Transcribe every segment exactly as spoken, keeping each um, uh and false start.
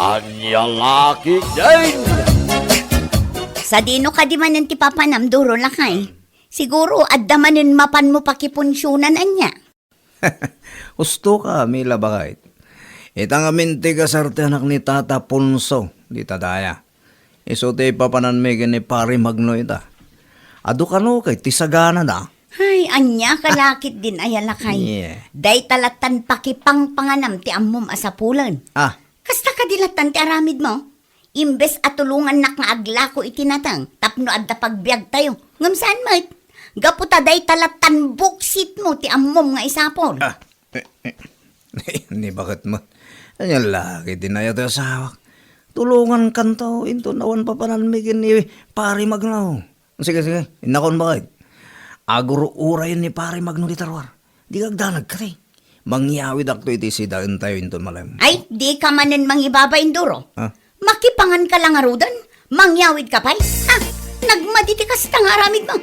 Ania la ketdin? Sadino kadi manen ti papanam, Duro, lakay? Siguro, adda manen mapanmo pakipunsionan, ania? Husto ka, Mila, baket. Ita ngamin ti kasar ti anak ni Tata Ponso, dita daya. Isu ti ipapananmi ken ni Pari Magno ita. Adu kano kay ti saganada. Ay, ania ka la ketdin aya, lakay? Yeah. Dayta lattan pakipangpanganam ti ammom a sapulen. Ah. Kasta kadi lattan ti aramidmo? Imbes a tulongannak nga aglako iti nateng tapno adda pagbiagtayo. Ngem saan met. Gapu ta dayta lattan buksitmo ti ammom nga isapul. Ah, eh, eh. Ni baket met. Ania la ketdin aya ti asawak? Tulongankanto inton awan papananmi ken ni Pari Magno. Sige, sige. Innakon, baket. Agur-urayen ni Pari Magno dita ruar. Dika agdanag kadi. Mangyawidakto iti sidaentayo inton malem. Ay, dika manen mangibabain, Duro. Ah. Makipangan ka la ngaruden, mangyawid ka pay. Ha? Nagmadi ti kasta nga aramidmo.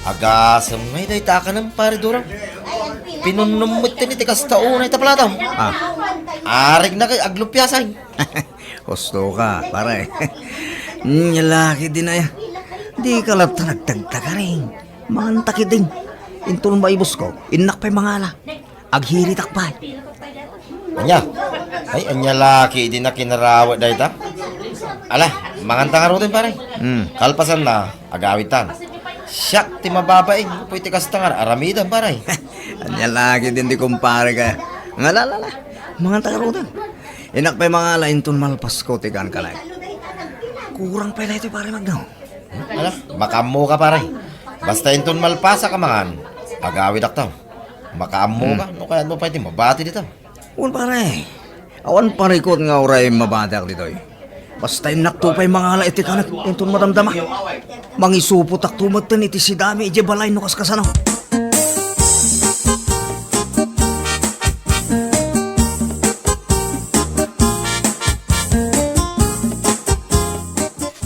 Agasem ngay dayta a kanem, Pare Duro. Pinunnom met ti kasta unay ta platam. Ah. Arigna kay aglupiasay. Husto ka, pare. Nia la ketdin aya. Dika latta nagtagtagaring. Manganta ketdin. Inton maibusko, innak pay mangala. Aghiritak pay. Ania? Ay, ania la ketdin a kinarawet dayta? Ala, manganta ngaruden, pare. Hmm. Kalpasanna, agawidtan. Siak ti mababain, gapu iti kasta nga aramidem, pare. Ania la ketdin ti kumpare ka. Ngala, ala, ala. Manganta ngaruden. Innak pay mangala inton malpasko ti kankanaek. Kurang pay daytoy, Pare Magno. Ala, makaammo ka, pare. Basta inton malpasak a mangan, agawidakto. Makaammo ka, hmm, no kayatmo pay ti mabati dita. Wen, pare. Awan parikut nga uray mabatiak ditoy. Basta innakto pay mangala iti kanek inton madamdama. Mangisupotakto metten iti sidami idiay balay no kaskasano.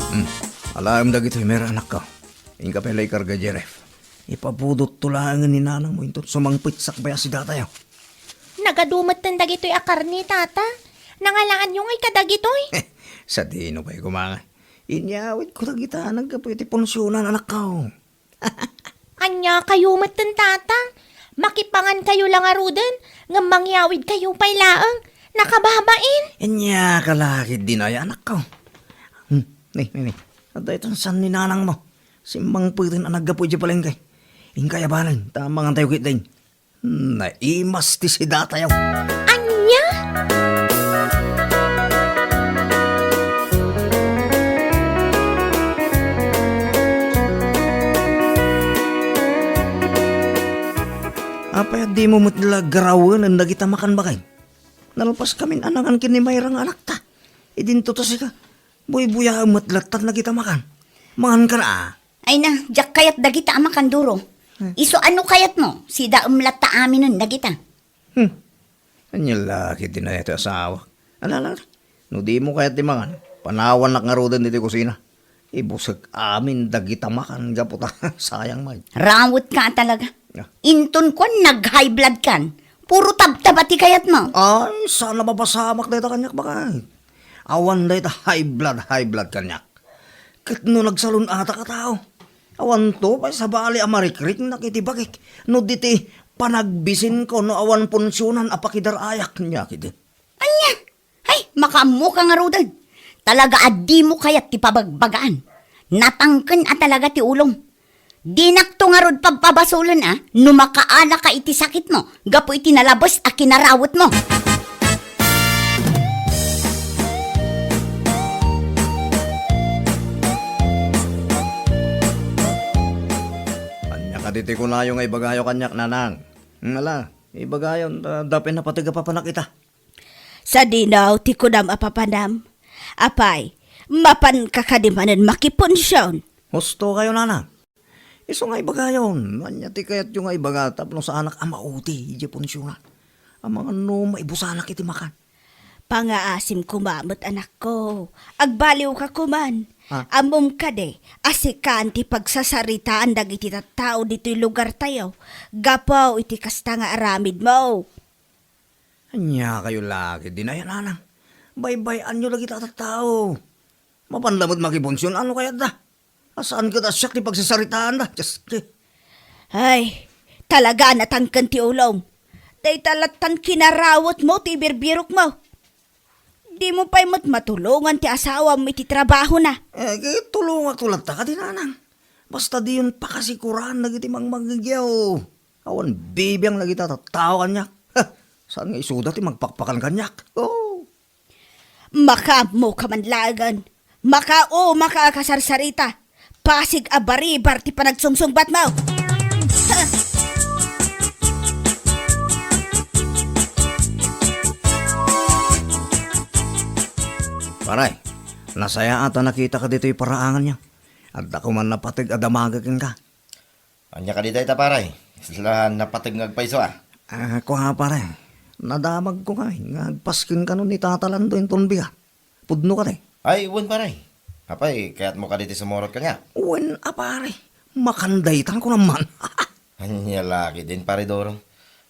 Hmm. Alaem dagitoy, Mer, anakko. Inka pay la ikarga idiay ref. Ipabudotto laengen ni nanangmo inton sumangpet sakbay a sidatayo. Nagadu metten dagitoy a karne, Tata. Nangalaanyo ngay kadagitoy? Sadino pay koma nga. Inyawidko dagita naggapu iti punsionan, anakko. Ania kayo metten, Tata? Makipangan kayo la ngaruden, ngem mangyawid kayo pay laeng. Nakababain. Ania ka la ketdin aya, anakko. Hmm, ni, ni, ni. Adda itan saan ni nanangmo. Simmangpeten a naggapu idiay palengke. Inka aya banen, ta mangantayo ketdin. Naimas ti sidatayo. Ania? Apay a dimo met la garawenen dagita makan, baket? Nalpaskamin a nangan ken ni Mayra nga anakta. Idinto ta sika. Buybuyaem met latta dagita makan. Manganka a. Ay na, diak kayat dagita a makan, Duro. Hmm. Isu a no kayatmo, sidaem latta aminen dagita. Hmm. Ania la ketdin aya ti asawak. Ala, ala, ala. No dimo kayat ti mangan, panawannak ngaruden ditoy kusina. Ibusek amin dagita makan gapu ta sayang met. Rawetka talaga. Ah. Inton kuan nag-high blood kan, puro tabtaba ti kayatmo. Ay, saan a mapasamak dayta kaniak, baket. Awan dayta high blood, high blood kaniak. Ket no nagsalun-atak a tao, awanto pay sabali a marikriknak iti bagik no di ti panagbisinko no awan punsionan a pakidar-ayak, nia ketdi. Ania? Ay, makaammoka ngaruden. Talaga a dimo kayat ti pabagbagaan. Natangken a talaga ti ulom. Dinakto ngarud pabpabasolen a no makaalaka iti sakitmo gapu iti nalabes a kinarawetmo. Ania kadi ti kunayo nga ibagayo kaniak, nanang? Ngala, ibagayon, ta dapay napateg a papanak ita. Sadino ti kunam a papanam? Apay, mapanka kadi manen makipunsion? Husto kayo, nana. Isu nga ibagayon, ania ti kayatyo nga ibaga tapno saanak a mauti idiay punsionan? Amangan no maibusanak iti makan. Pangaasim koma met, anakko. Agbaliwka koman. Ah. Ammom kadi a sikan ti pagsasaritaan dagiti tattao ditoy lugartayo gapu iti kasta nga aramidmo. Ania kayo la ketdin aya, nanang? Baybay-anyo dagiti tattao. Mapan lamet makipunsion, ano kayatda? A saan ket a siak ti pagsasaritaanda? Diyos ko. Ay, talaga a natangken ti ulom. Dayta lattan kinarawetmo ti ibirbirokmo. Dimo pay met matulongan ti asawam iti trabahona. Eh, tulongakto latta kadi, nanang. Basta diyon pakasikuran dagiti mangmangngegyaw. Awan bibiang dagiti tattao kaniak. Ha, saan nga isuda ti magpakpakan kaniak? Oh. Makaammoka man laengen. Makaumaka a kasarsarita. Pasig a baribar ti panagsungsungbatmo. Pare, nasayaat a nakitak ditoy paraanganyo. Adda koman napateg a damagek kenka. Ania kadi dayta, pare? Isla napateg nga agpayso, a. Ah, kua, pare. Nadamagko kadi nga agpasken kano ni Tata Lando inton bigat. Pudno kadi? Ay, wen, pare. Apay, kayatmo kadi ti sumurot kaniak? Wen a, pare. Makan daytan ko naman. Ania la ketdin, pare Doro.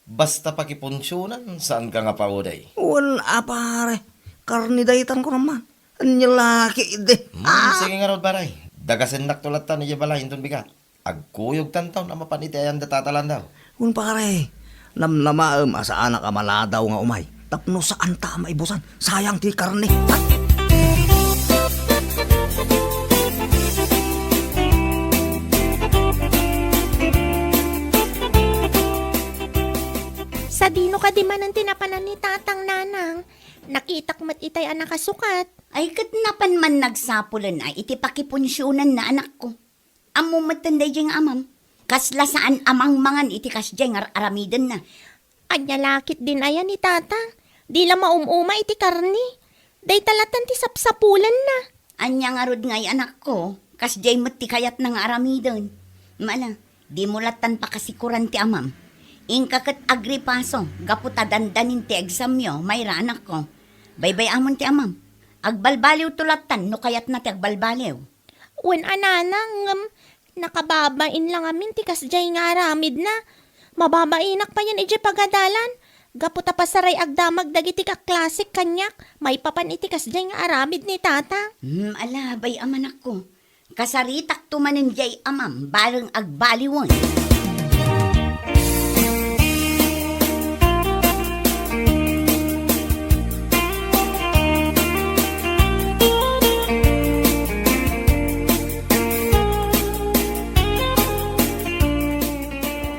Basta pakipunsionan, saanka nga paudey. Wen a, pare. Karne daytan ko naman. Ania la ketdi. Hmm, ah, sige ngarud, pare. Dagasennakto latta idiay balay inton bigat. Agkuyogtanton a mapan iti ayan da Tata Lando. Wen, pare, namnamaem a saanak a maladaw nga umay tapno saanta a maibusan. Sayang ti karne. Sadino kadi manen ti napanan ni Tatang, Nanang? Nakitak met itay a nakasukat. Ay, ket napan man nagsapulen a iti pakipunsionan na, anakko. Ammom metten daydiay nga amam. Kasla saan a mangmangan iti kasdiay nga ar-aramidenna. Ania la ketdin aya ni Tata? Di la maum-uma iti karne. Dayta latan ti sapsapulenna. Ania ngarud ngay, anakko? Kasdiay met ti kayatna nga aramiden. Mala, dimo latan pakasikuran ti amam. Inka ket agripaso gapu ta dandanin ti examyo, mayra, anakko. Baybay-amon ti amam. Agbalbaliwto latan no kayatna ti agbalbaliw. Wen a, Nanang, ngem nakababain la ngamin ti kasdiay nga aramidna. Mababainak payen idiay pagadalan. Gapu ta pasaray agdamag dagiti kaklasik kaniak maipapan iti kasdiay nga aramid ni Tata. Hmm, ala, bay-am, anakko. Kasaritakto manen diay amam, bareng agbaliwen.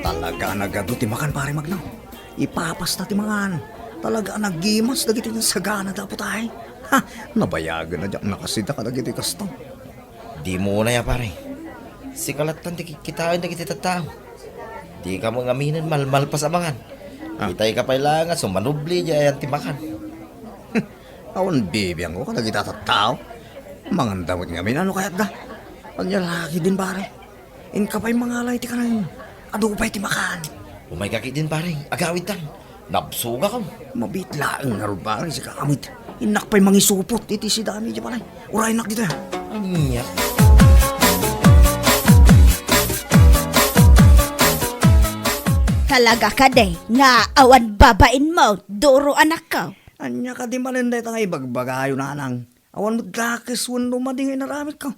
Talaga a nagadu ti makan, Pare Magno. Ipapasta ti mangan. Talaga a nagimas dagiti nagsagana da, Apo tay. Ha, nabayagen a diak nakasida kadagiti kasto. Dimo unay a, pare. Sika lattan ti kikkitaen dagiti tattao. Dika met ngaminen malmalpas a mangan. Ah. Itayka pay laeng a sumanubli idiay ayan ti makan. Awan bibiangko kadagiti tattao. Manganda met ngamin, ano kayatda? Ania la ketdin, pare? Inka pay mangala iti kanayon. Adu pay ti makan. Umayka ketdin, pare. Agawidtan. Nabsogakon. Mabiit laeng ngarud, pare, sika met. Innak pay mangisupot iti sidami idiay balay. Uraynak ditoy, a. Ania? Talaga kadi nga awan babainmo, Doro, anakko? Ania kadi manen dayta nga ibagbagayo, Nanang? Awan met dakes wenno madi nga inaramidko.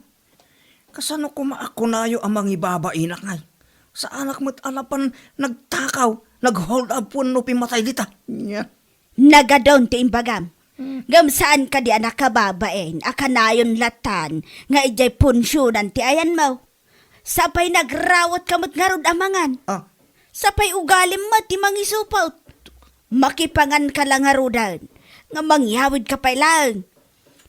Kasano koma a kunayo a mangibabainak ngay? Saanak met a napan nagtakaw, nag-hold up wenno pimmatay dita. Nya. Nagadun ti imbagam. Hmm. Ngem saan kadi a nakababain a kanayon latan nga idiay punsionan ti ayanmo? Sapay nagrawatka met ngarud a mangan. Ah. Sapay ugalim met ti mangisupot. Makipanganka la ngaruden nga mangyawidka pay laeng.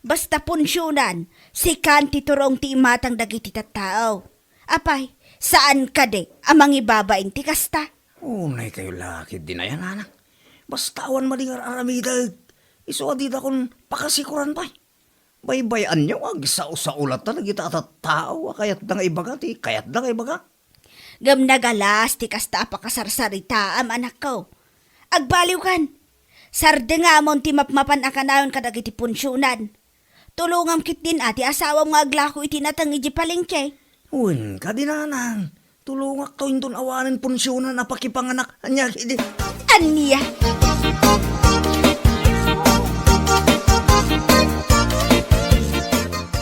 Basta punsionan, sikan ti turong ti imatang dagiti tattao. Apay, saan kadi a mangibabain ti kasta? Unay kayo la ketdin aya, Nanang. Basta awan madi nga ar-aramidek, isu a didakon pakasikuran pay. Baybay-anyo nga agsao-sao latta dagiti a tattao a kayatda nga ibaga ti kayatda nga ibaga. Ngem nagalas ti kasta a pakasarsaritaam, anakko. Agbaliwkan, Sardengam ti mapmapan a kanayon kadagiti punsionan. Tulongam ketdin a ti asawam nga aglako iti nateng iti palengke. Wen kadi, nanang, tulongakto inton awanen punsionan a pakipanganak. Ania ketdi? Ania?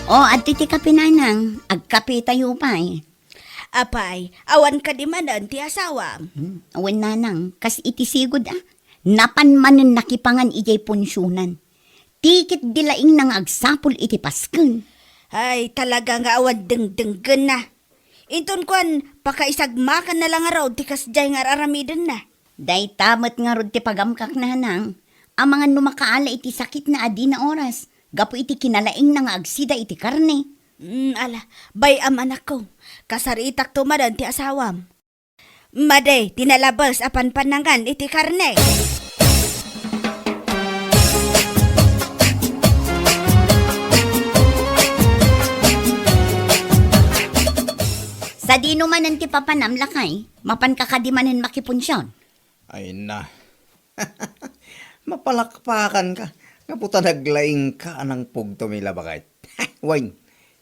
O, adtoy ti kape, nanang. Agkapetayo pay. Apay, awan kadi manen ti asawam? Hmm, awan, nanang. Kas iti sigud, a. Napan manen nakipangan idiay punsionan. Ti ketdi laeng nga agsapul iti pasken. Ay, talaga nga awan dengdenggenna. Inton kuan, pakaisagmakanna la ngarud ti kasdiay nga ar-aramidenna. Dayta met ngarud ti pagamkak, nanang. Amangan no makaala iti sakitna a dina oras, gapu iti kinalaingna nga agsida iti karne. Mm, ala, bay-am, anakko. Kasaritakto manen ti asawam. Madi ti nalabes a panpanangan iti karne. Sadino manen ti papanam, lakay? Mapanka kadi manen makipunsion? Ay na. Mapalakpakanka. Gapu ta naglaingka a nangpugtom ila, baket. Wen,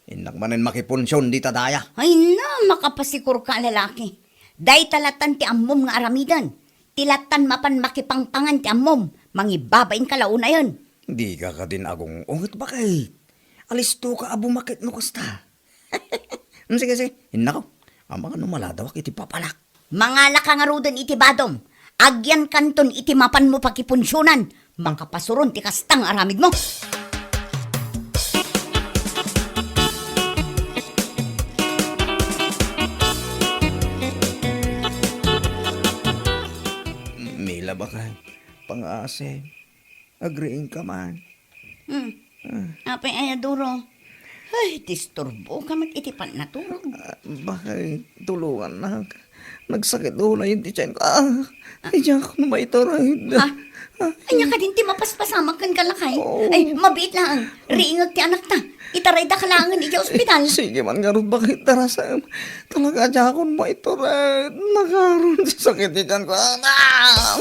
innak manen makipunsion dita daya. Ay na, makapasikorka a lalaki. Dayta lattan ti ammom nga aramiden. Ti lattan mapan makipangpangan ti ammom, mangibabainka la unayen. Dika kadin agung-unget, baket. Alistoka a bumakit no kasta. Mm, sige, sige. Innako. Amangan no maladawak iti papalak. Mangalaka ngaruden iti badom. Agyankanton iti mapanmo pakipunsionan. Makapasuron ti kasta nga aramidmo. Mila, baket. Pangasim. Agriingka man. Hmm. Ah. Apay aya, Doro? Ay, disturboka met iti pannaturog. Ah, baket, tulongannak. Nagsakit unay ti tiyanko. Ah, ay, diak no maitured. Ah, ah. Ania kadin ti mapaspasamak kenka, lakay? Oo. Ay, mabiit laeng. Riingek ti anakta. Itaraydaka laengen iti ospital. Sige man ngarud, baket, darasem. Talaga, diakon maitured. Nakaron ti sakit ti tiyanko. Ah!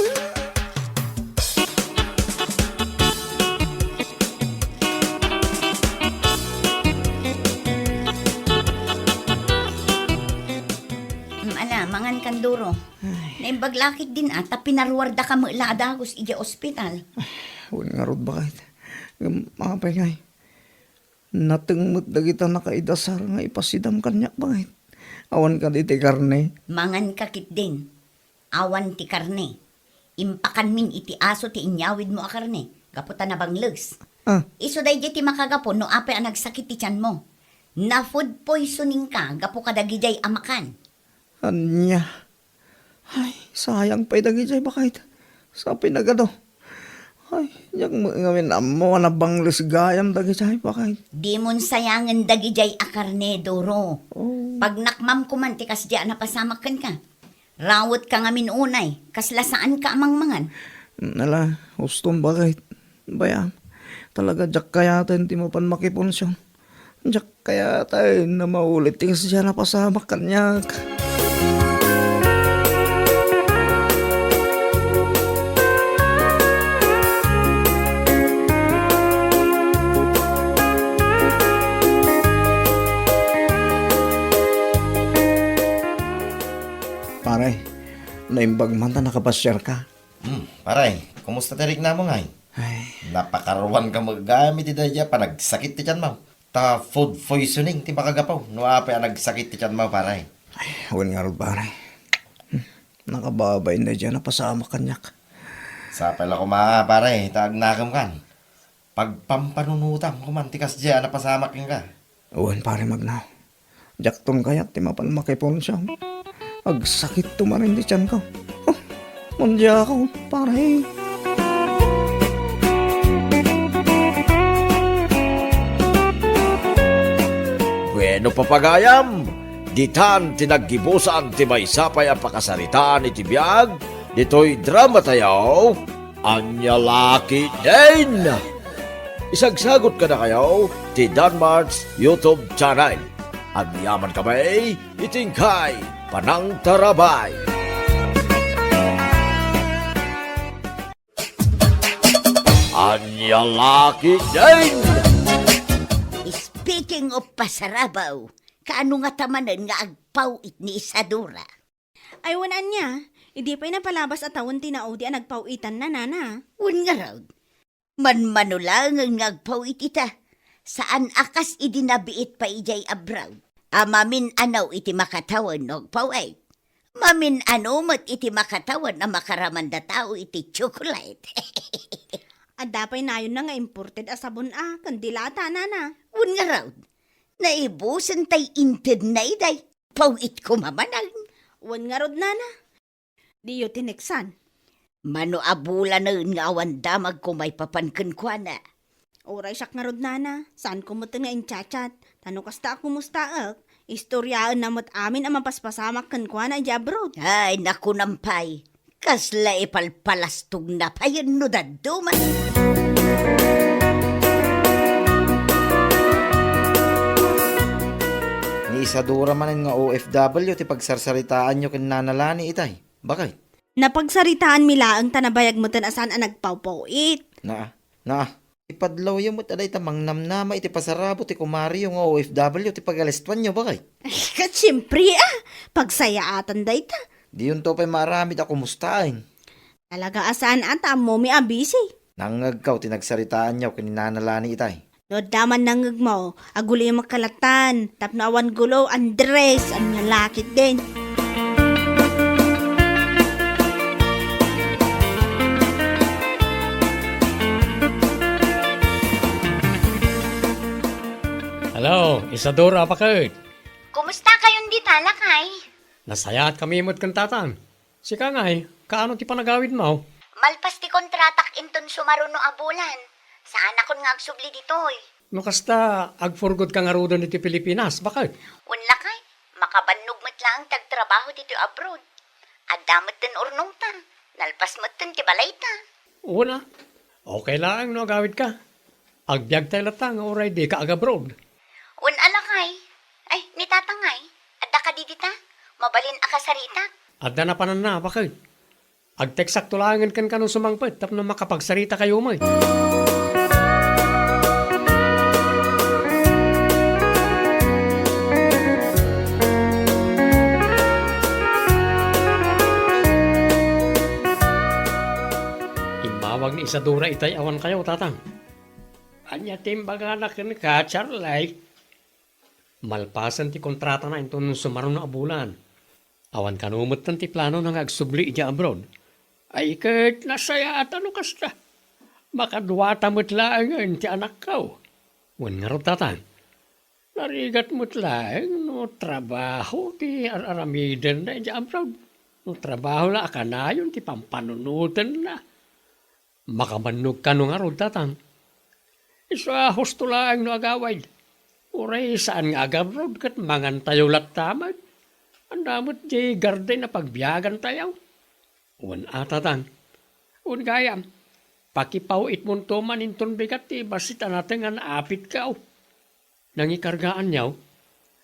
Mm, ala, mangan kan, Doro. Ay. Naimbag la ketdin a, ta pinaruardaka met la a dagus idiay ospital. Ay, wen ngarud, baket. Ngem, apay ngay? Nateng met dagita nakaidasar nga ipasidam kaniak, baket. Awan kadi ti karne? Manganka ketdin. Awan ti karne. Impakanmin iti aso ti inyawidmo a karne, gapu ta nabangles. Ah. Isu daydiay ti makagapu no apay a nagsakit ti tianmo. Na-food poisoningka gapu kadagidiay a makan. Ania? Ay, sayang pay dagidiay, baket. Sa pinagado. Ay, diak met ngamin ammo a nabangles gayam dagidiay, baket. Dimon sayangen dagidiay a karne, Doro. Oh. Pagnakmam koman ti kasdiay a napasamak kenka. Rawetka ngamin unay, kasla saanka a mangmangan. Ala, ustom, baket. Bay-am, talaga diak kayaten ti mapan makipunsion. Diak kayaten a maulit ti kasdiay a napasamak kaniak. Pare, naimbag man ta nakapasiarka. Hmm, pare, kumusta ti riknamo ngay? Ay. Napakaruanka met gayam iti daydiay a panagsakit ti tianmo. Ta food poisoning ti makagapu no apay a nagsakit ti tianmo, pare. Ay, wen ngarud, pare. Hmm, nakababain daydiay a napasamak kaniak. Sapay la koma, pare, ta agnakemkan. Pagpampanunotam koman ti kasdiay a napasamak kenka. Wen, pare, magna. Diakton kayat ti mapan makipunsion. Agsakitto manen ti tianko. Oh, mandiakon, pare. Bueno, papagayam, ditan ti naggibusan ti maysa pay a pakasaritaan iti biag ditoy dramatayo. Ania la ketdin? Isagsagut kadakayo ti Danmart's YouTube channel. Agyamankami iti inkay panangtarabay. Ania la ketdin? Speaking of pasarabaw, kaano ngata manen nga agpaw-it ni Isadora? Ay, wen ania, idi pay napalabas a tawen ti naudi a nagpaw-itanna, nana. Wen ngarud, manmano laengen nga agpaw-it ita. Saan a kas idi nabiit pay idiay abroad a mamin-anaw iti makatawen no agpaw-it. Mamin-ano met iti makatawen a makaramanda tao iti chocolate. Adda pay nayonna nga imported a sabon a ken dilata, nana. Wen ngarud, naibusen tay intedna idiay. Paw-it koma manen. Wen ngarud, nana. Diyo tineksan. Mano a bulanen nga awan damagko maipapan kenkuana. Uray siak ngarud, nana. Saanko met nga in-chat-chat. Ta no kasta a kumustaek, istoryaenna met amin a mapaspasamak kenkuana idiay abroad. Ay, nakunam pay. Kasla ipalpalastogna payen no dadduma. Ni Isadora manen nga O F W ti pagsarsaritaanyo ken Nana Lani itay. Bakit? Napagsaritaanmi laeng ta nabayag meten a saan a nagpawpaw-it. Naa, naa. Ipadlawyo met a dayta mangnamnama iti pasarabo ti kumariyo nga O F W ti pagalistuanyo, bakit? Ket siempre, a, pagsayaatan dayta. Diyonto pay maaramid a kumustaen. Talaga a saan a ta ammomi a busy. Nangngegko ti nagsaritaanyo ken ni Nana Lani itay. No adda man nangngegmo, agulimek ka lattan, tapno awan gulo, Andres, ania la ketdin. Hello, Isadora, bakit? Kumusta kayon dita, lakay? Nasayaat kami met ken tatang. Sika ngay, kaano ti panagawidmo? Malpas ti kontratak inton sumaruno a bulan. Saanakon nga agsubli ditoy. No kasta, agpurgod ka ngaruden iti Pilipinas, bakit? Wen lakay, makabannog met laeng ti agtrabaho ditoy abroad. Adda metten urnongta, nalpas metten ti balayta. Wen a, okay laeng no agawidka. Agbiagtay latta nga uray dika agabroad. Wen a lakay. Ay, ni tatang ngay, adda kadi dita? Mabalin a kasaritak. Adda napananna, bakit? Agteksakto laengen kenka no sumangpet tapno makapagsarita kayo met. Immawag ni Isadora itay awan kayo, tatang. Ania ti imbagana kenka, Charlie? Malpasen ti kontratana inton sumaruno a bulan. Awan kano metten ti planona nga agsubli idiay abroad. Ay, ket nasayaat no kasta. Makaduata met laengen ti anakko. Wen ngarud, tatang. Narigat met laeng no trabaho ti ar-aramidenna idiay abroad. No trabaho la a kanayon ti pampanunotenna. Makabannog kano ngarud, tatang. Isu a husto laeng no agawid. Uray saan nga agabroad ket mangantayo latta met. Ania met diay garden a pagbiagantayo? Wen a, tatang. Wen gayam, pakipaw-itmonto man inton bigat ti bassit a natengan a apitko. Nangikargaanyo,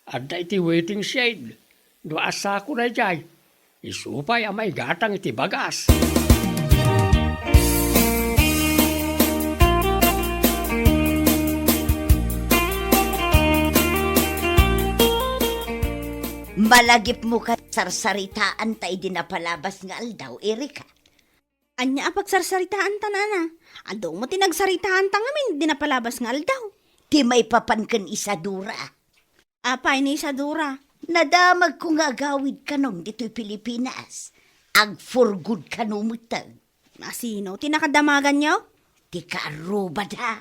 adda iti waiting shed. Dua a sako daydiay. Isu pay a maigatang iti bagas. Malagipmo ket sarsaritaanta idi napalabas nga aldaw, Erika. Ania a pagsarsaritaanta, nana? Adu met ti nagsaritaanta ngamin idi napalabas nga aldaw. Ti maipapan ken Isadora. Apay ni Isadora? Nadamagko nga agawid kanon ditoy Pilipinas. Agpurgod kano metten. Asino ti nakadamaganyo? Ti kaarrubada.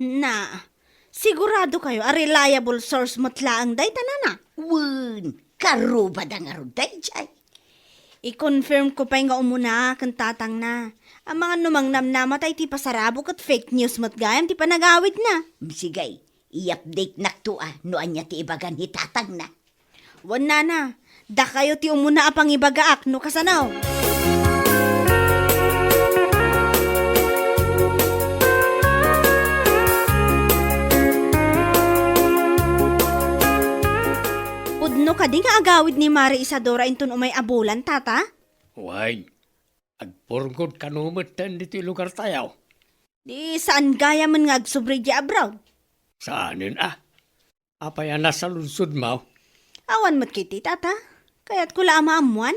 Na, sigurado kayo a reliable source met laeng dayta, nana? Wen, kaarrubada ngarud daydiay. I-confirm ko pay nga umuna ken tatangna. Amangan no mangnamnama ta iti pasarabo ket fake news met gayam ti panagawidna. Sige, i-update nakto a no ania ti ibaga ni tatangna. Wen, nana, dakayo ti umuna a pangibagaak no kasano. Pudno kadi nga agawid ni Mari Isadora inton umay a bulan, tata? Wen, agpurgod kano metten ditoy lugartayo. Di saan gayamen nga agsubli idiay abroad? Saanen a. Apay a nasaludsodmo? Awan met ketdi, Tata. Kayatko la a maammoan.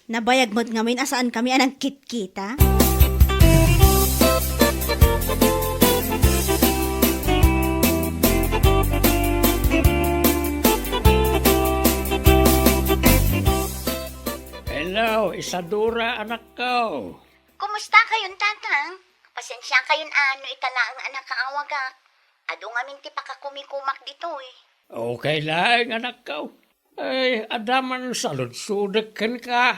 Nabayag met ngamin a saankami a nagkitkita. Hello, Isadora, anakko. Kumusta kayon, Tatang? Pasensia kayon a no ita laeng a nakaawagak. Adu ngamin ti pakakumikumak ditoy. Okay laeng, anakko. Ay, adda man saludsodek kenka.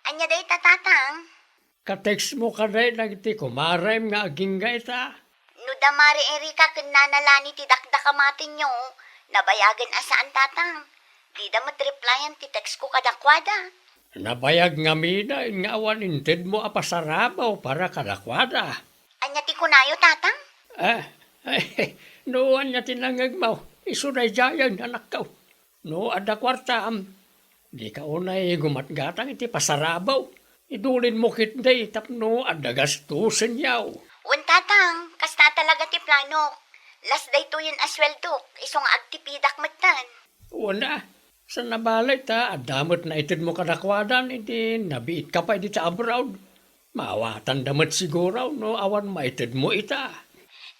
Ania dayta, Tatang? Ka-textmo kadi dagiti kumarem nga agingga ita? No da Mari Erika ken Nana Lani ti dakdakamatenyo, nabayagen a saan, Tatang. Dida met replyan ti textko kadakuada. Nabayag ngamin nga awan intedmo a pasarabaw para kadakuada. Ania ti kunayo, Tatang? Ah, no ania ti nangngegmo, isu daydiayen, anakko. No adda kuartam, dika unay gumatgatang iti pasarabaw. Idulinmo ketdi tapno adda gastusenyo. Wen, Tatang, kasta talaga ti planok. Las daytoyen a sueldok, isu nga agtipidak metten. Wen a, saan a bale ta adda met naitedmo kadakuada iti nabiitka pay dita abroad. Maawatanda met siguro no awan maitedmo ita.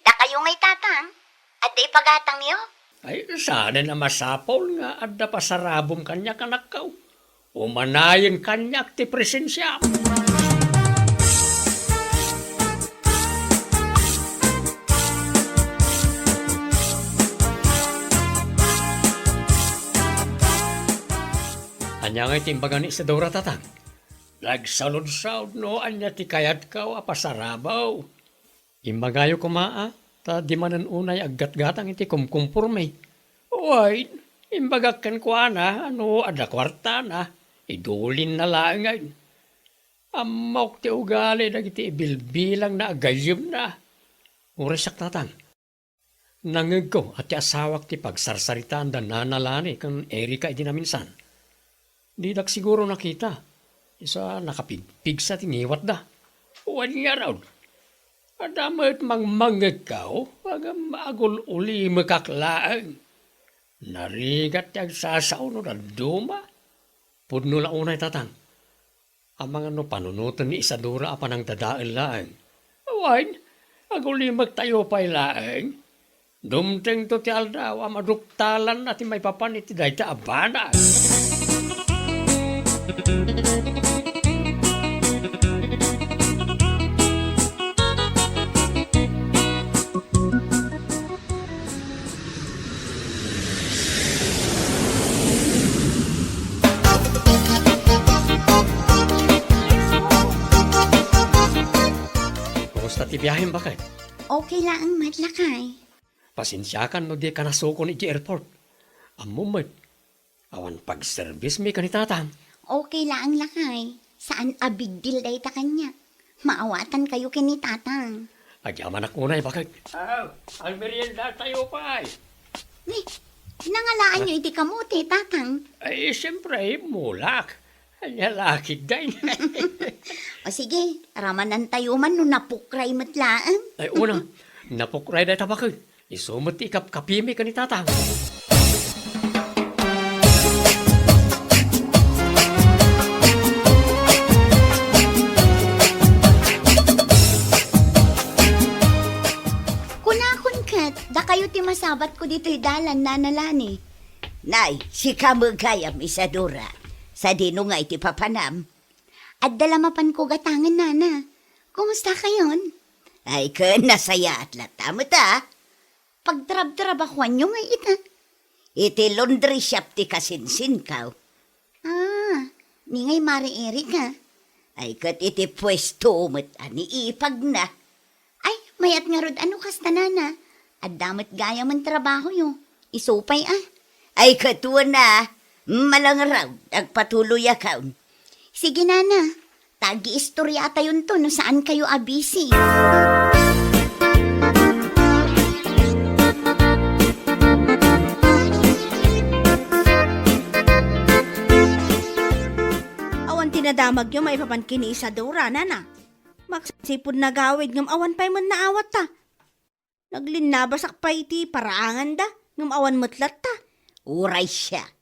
Dakayo ngay, Tatang? Adda ipagatangyo? Ay, saanen a masapul nga adda pasarabom kaniak, anakko. Umanayen kaniak ti presensiam. Ania ngay ti imbaga ni Isadora, Tatang? Nagsaludsod no ania ti kayatko a pasarabaw. Imbagayo koma a, ta di manen unay aggatgatang iti kumkumporme. Wen, imbagak kenkuana a no adda kuartana, idulinna laengen. Ammok ti ugali dagiti ibilbilangna a gayyemna. Uray siak, Tatang. Nangngegko a ti asawak ti pagsarsaritaan da Nana Lani ken Erika idi naminsan. Didak siguro nakita. Isu a nakapigpigsa ti ngiwatda. Wen ngarud, adda met mangmangngegko, ngem agul-ulimekak laeng. Narigat ti agsasao no dadduma. Pudno la unay, Tatang. Amangan no panunoten ni Isadora a panangdadael laeng. Wen, agulimektayo pay laeng. Dumtengto ti aldaw a maduktalanna ti maipapan iti dayta a banag. Kumusta ti biahem, baket? Okay laeng met, lakay. Pasensiakan no dika nasukon idiay airport. Ammom met, awan pagserbismi ken ni Tatang. Okay laeng, lakay. Saan a big deal dayta kaniak. Maawatankayo ken ni Tatang. Agyamanak unay, baket. Aw, agmeriendatayo pay. Ni, nangalaanyo iti kamote, Tatang? Ay, siyempre, mulak. Ania la ketdi. O sige, ramanantayo man no napukray met laeng. Ay, una, napukray dayta, baket. Isu met ti ikapkapimi ken ni Tatang. Kunakon ket, dakayo ti masabatko ditoy dalan, Nana Lani. Nay, sika met gayam, Isadora. Sadino ngay ti papanam? Adda la mapanko gatangen, Nana. Kumusta kayon? Ay, ken nasayaat latta met a. Pagtrabtrabahoanyo ngay ita? Iti laundry shop ti kasinsinko. Ah, ni ngay Mari Erika? Ay, ket iti puesto met a ni ipagna. Ay, mayat ngarud a no kasta, Nana. Adda met gayamen trabahoyo. Isu pay a. Ay, ket wen a. Malangraw, agpatuloyakon. Sige, Nana. Ta agiistoriatayonto no saankayo a busy. Awan ti nadamagyo maipapan ken ni Isadora, Nana. Kaksipud nagawid ngem awan pay met naawatta. Naglinnabasak pay ti paraanganda ngem awan met latta. Uray siak.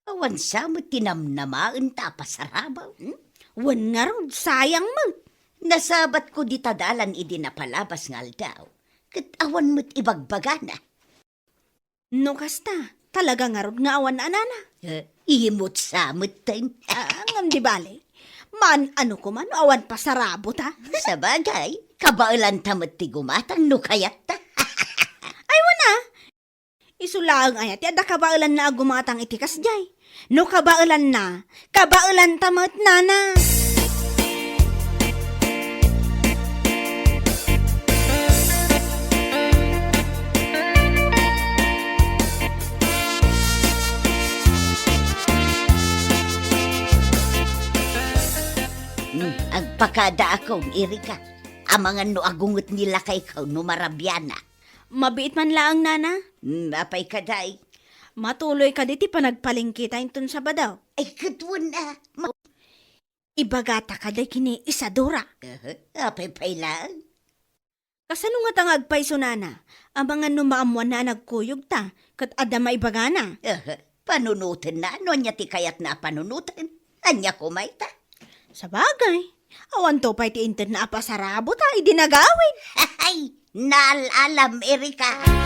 Awan sa met ti namnamaenta a pasarabo, hmm? Wen ngarud, sayang met. Nasabatko dita dalan idi napalabas nga aldaw, ket awan met ibagbagana. No kasta, talaga ngarud nga awan a nana. Eh, imot sa metten. Ah, ngem di bale. Maan-ano koma no awan pasarabota? Sabagay, kabaelanta met ti gumatang no kayatta. Ay, wen a. Isu laeng aya ti adda kabaelanna a gumatang iti kasdiay. No kabaelanna, kabaelanta met, nana. Hmm, agpakadaakon, Erika. Amangan no agunget ni lakayko no marabianak. Mabiit man laeng, nana. Hmm, apay kadi? Matuloy kadi ti panagpalengketa inton Sabado? Ay, ket wen a. Ma- Ibagata kadi ken ni Isadora. Aha, apay pay laeng? Kasano ngata nga agpayso, nana? Amangan no maammoanna a nagkuyogta, ket adda maibagana. Aha, panunotenna, no ania ti kayatna a panunoten? Ania koma ita? Sabagay, awanto pay ti intedna a pasarabota idi nagawid. Ay, naal-alam, Erika.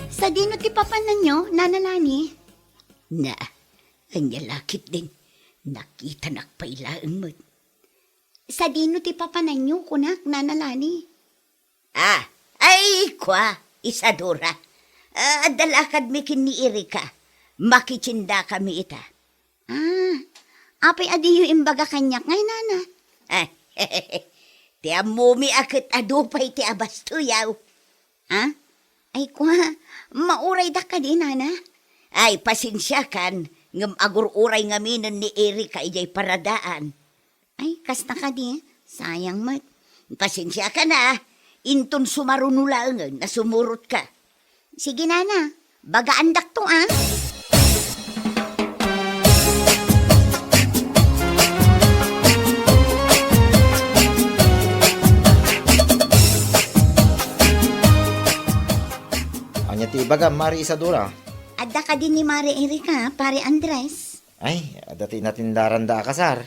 Sadino ti papananyo, Nana Lani? Na, ania la ketdin? Nakitanak pay laeng met. Sadino ti papananyo, kunak, Nana Lani? Ah, ay, kua, Isadora. Ah, adda lakadmi ken ni Erika. Makitiendakami ita. Ah, apay a diyo imbaga kaniak ngay, nana? Ah, ti ammomi a ket adu pay ti abastoyaw. Ah? Ay, kua, mauraydak kadi, nana? Ay, pasensiakan, ngem agur-uray ngaminen ni Erika idiay paradaan. Ay, kasta kadi, sayang met. Pasensiakan a, inton sumaruno laengen a sumurotka. Sige, nana, bagaandakto, a. Ania ti ibagam, Mari Isadora? Adda kadi ni Mari Erika, Pare Andres? Ay, adda ti natindaranda a kasar.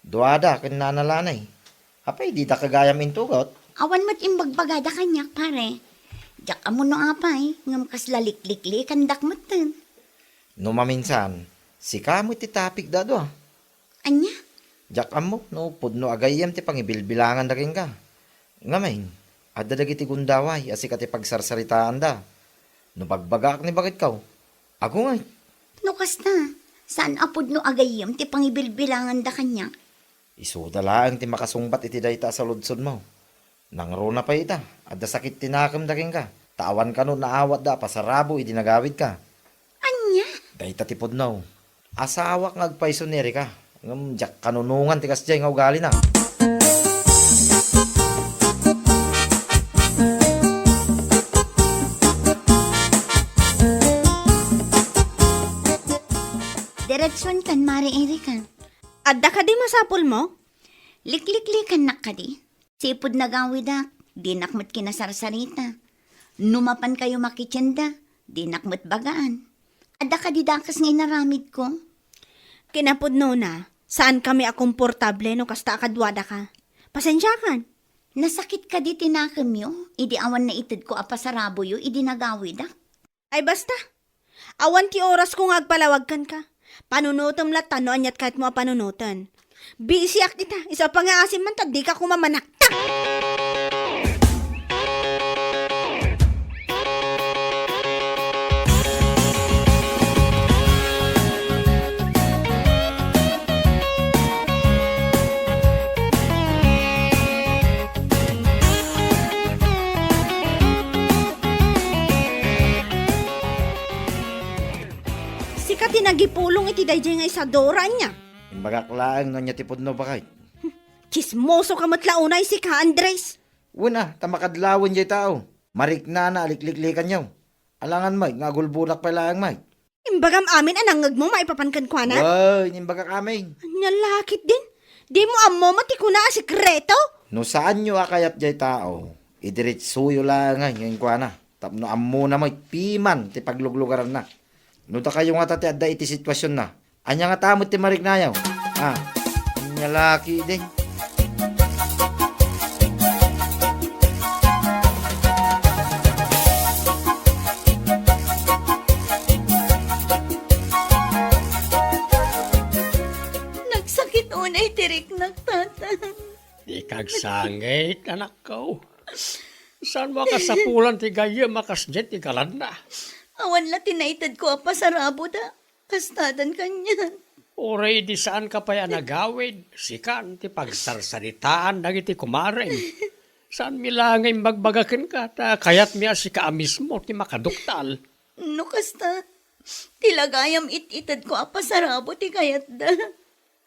Duada ken Nana Lani. Apay, dida gayam intugot? Awan met imbagbagada kaniak, pare. Diak ammo no apay, ngem kasla likliklikandak metten. No maminsan, sika met ti tapikda a dua. Ania? Diak ammo no pudno a gayyem ti pangibilbilanganda kenka. Ngamin, adda dagiti gundaway a sika ti pagsarsaritaanda. No bagbagaak ni baketko, agunget. No kasta, saan a pudno a gayyem ti pangibilbilanganda kaniak? Isuda laeng ti makasungbat iti dayta a saludsodmo. Nangruna pay ita, adda sakit ti nakemda kenka, ta awan kano naawatda a pasarabo idi nagawidka. Ania? Dayta ti pudno. Asawak nga agpayso ni Erika, ngem diak kanunongan ti kasdiay nga ugalina. Diretsuenkan, Mare Erika. Adda kadi masapulmo? Likliklikannak kadi. Sipud nagawidak, dinak met kinasarsarita. No mapankayo makitienda, dinak met bagaan. Adda kadi dakes nga inaramidko? Kinapudnona, saankami a komportable no kasta a kaduadaka. Pasensiakan. Nasakit kadi ti nakemyo idi awan naitedko a pasaraboyo idi nagawidak? Ay, basta. Awan ti orasko nga agpalawag kenka. Panunotem latta no aniat kayatmo a panunoten. Bisiak ita, isu a pangngaasim man ta dika koma manaktak. Sika ti nagipulong iti daydiay nga Isadora, ania? Imbagak laeng no ania ti pudno, baket. Tsismoso ka met la unay sika, Andres. Wen a, ta makadlawen jay tao. Mariknana a likliklikanyo. Alangan met nga agulbodak pay laeng met. Imbagam amin a nangngegmo maipapan kenkuana? Wen, imbagak amin. Ania la ketdin? Dimo ammo met ti kuna a sekreto? No saanyo a kayat jay tao, idiretsoyo laeng kenkuana tapno ammona met piman ti pagluglugaranna. No dakayo ngata ti adda iti situasionna, ania ngata met ti mariknayo? Ah, ania la ketdin? Nagsakit unay ti riknak, Tata. Dika agsangit, anakko. Saanmo a kasapulan ti gayyem a kasdiay ti galadna? Awan la ti naitedko a pasarabuda. Kastadan kanian. Uray idi saanka pay a nagawid, sikan ti pagsarsaritaan dagiti kumarem. Saanmi la nga imbagbaga kenka, ta kayatmi a sika a mismo ti makaduktal. No kasta, ti lagayam it-itedko a pasarabo ti kayatda.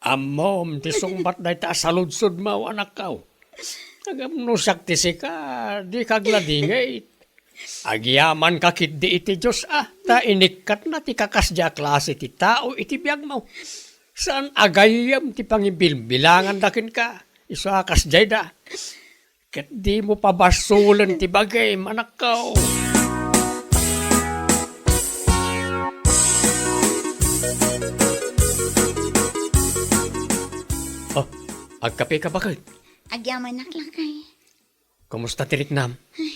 Ammom ti sungbat dayta a saludsodmo, anakko. Ngem no siak ti sika, dika agladingit. Agyamanka ketdi iti Dios a, ta inikkatna ti kakasdiay a klase ti tao iti biagmo. Saan a gayyem ti pangibilbilanganda kenka, isu a kasdiayda. Ket dimo pabasolen ti bagim, anakko. Oh, agkapeka baket? Agyamanak, lakay. Kumusta ti riknam? Ay,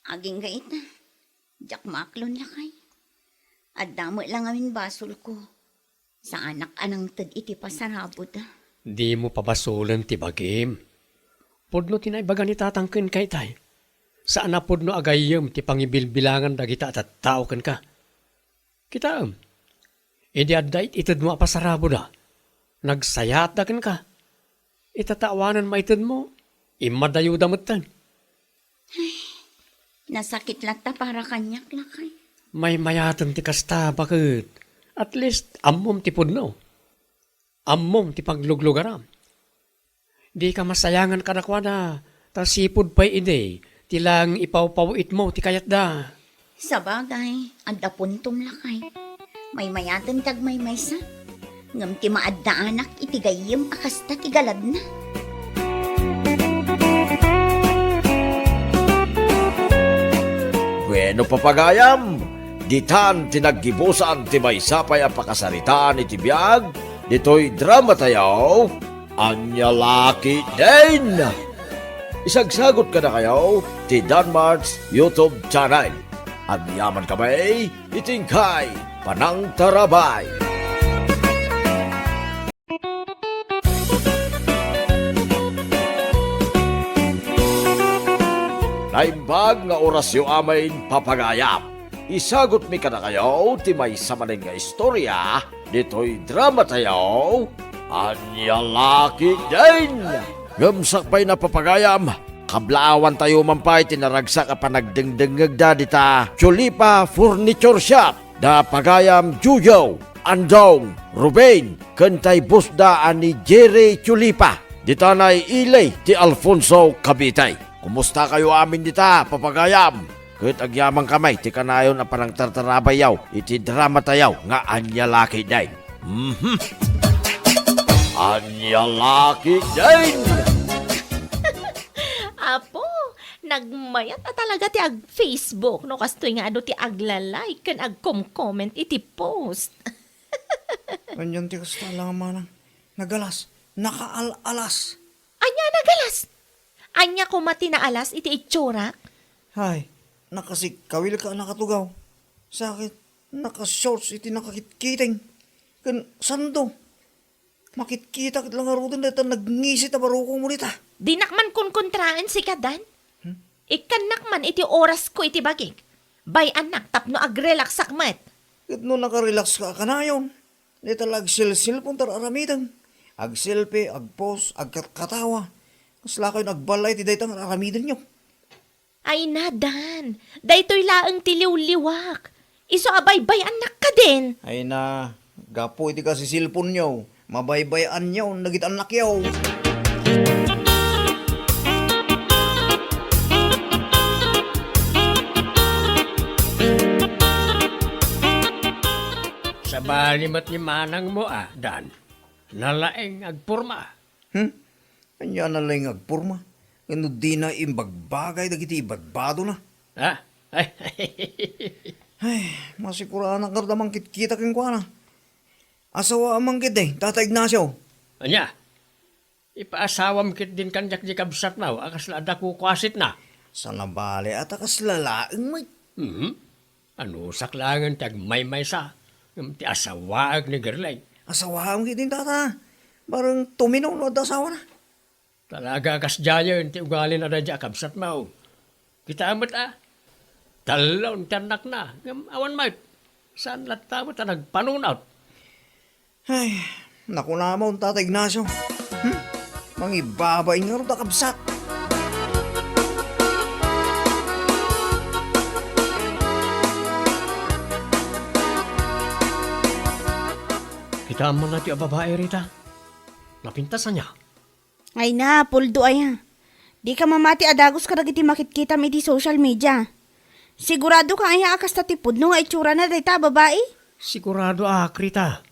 agingga ita. Diak maaklon, lakay. Adda met la ngamin basolko. Saanak a nangted iti pasarabuda. Dimo pabasolen ti bagim. Pudno ti naibaga ni tatang kenka itay. Saan a pudno a gayyem ti pangibilbilangan dagita a tattao kenka. Kitaem, idi adda it-itedmo a pasarabuda, nagsayaatda kenka. Ita ta awanen maitedmo, immadayoda metten. Ay, nasakit latta para kaniak, lakay. Maymayaten ti kasta, baket. At least, ammom ti pudno. Ammom ti pagluglugaram. Dika masayangan kadakuada, ta sipud pay idi, ti laeng ipawpawitmo ti kayatda. Sabagay, adda puntom, lakay. Maymayaten ti agmaymaysa. Ngem ti maaddaanak iti gayyem a kasta ti galadna. Bueno, papagayam, ditan ti naggibusan ti maysa pay a pakasaritaan iti biag ditoy dramatayo. Ania la ketdin? Isagsagot kadakayo ti Danmart's YouTube channel. Agyaman kami iti inkay panangtarabay. Naimbag nga orasyo amin, papagayam. Isagutmi kadakayo ti maysa manen nga istorya ditoy dramatayo, Ania la ketdin? Ngem sakbay na, papagayam, kablaawantayo man pay ti naragsak a panagdengdengngegda dita Chulipa Furniture Shop, da pagayam Jojo, Andong, Ruben, ken tay bossda a ni Jerry Chulipa, dita nay ili ti Alfonso, Cavite. Kumustakayo amin dita, papagayam? Ket agyamankami ti kanayon a panangtartarabayyo iti dramatayo nga Ania la ketdin. Mhm. Ania la ketdin? Apo, nagmayat a talaga ti ag-Facebook no kastoy nga adu ti agla-like ken agkom-comment iti post. Anian ti kasta la nga manang? Nagalas, nakaal-alas. Ania nagalas? Ania koma ti naalas iti itsurak? Hay, nakasigkawilka a nakatugaw. Sakit, nakashorts iti nakakitkiting. Ken sando, makitkita ket la ngaruden dayta nagngisi ta barukongmo dita. Dinak man kunkontraen sika, Dan. Hmm? Ikkannak man iti orasko iti bagik. Bay-annak tapno agrelaksak met. Ket no nakarelakska a kanayon, dayta la agselselpon ta ar-aramidem. Agselfie, agpost, agkatkatawa. Kaslakayon agballay iti dayta nga ar-aramidenyo. Ay na, Dan, daytoy laeng ti liwliwak. Isu a baybay-annak kadin. Ay na, gapu iti kasiselponyo, mabaybay-anyo dagiti annakyo. Nabali met ni manangmo a, Dan. Nalaing agpurma. Hmm? Ania a nalaing agpurma? Ngem no dina imbagbagay dagiti ibagbadona. Ha? Ay, masikuranak ngarud a mangkitkita kenkuana. Asawaam man ketdi, Tata Ignacio. Ania? Ipaasawam ketdin kaniak di kabsatmo a kasla adda kukuasitna. Saan a bale a ta kasla laeng met. Mhm. Anusak laengen ti agmaymaysa, ngem ti asawaek ni Gerlay. Asawaam ketdin, Tata. Bareng tumino no adda asawana. Talaga a kasdiayen ti ugalina daydiay a kabsatmo. Kitaem met a, tallo ti annakna, ngem awan met. Saan latta met a nagpanunot. Ay, nakunamon, Tata Ignacio. Hmm? Mangibabain ngarud a kabsat. Kitaem man daytoy a babai, Rita. Napintas ania? Ay na, Puldo aya. Dika mamati a dagus kadagiti makitkitam iti social media. Siguradoka aya a kasta ti pudno nga itsurana dayta a babai? Siguradoak, Rita.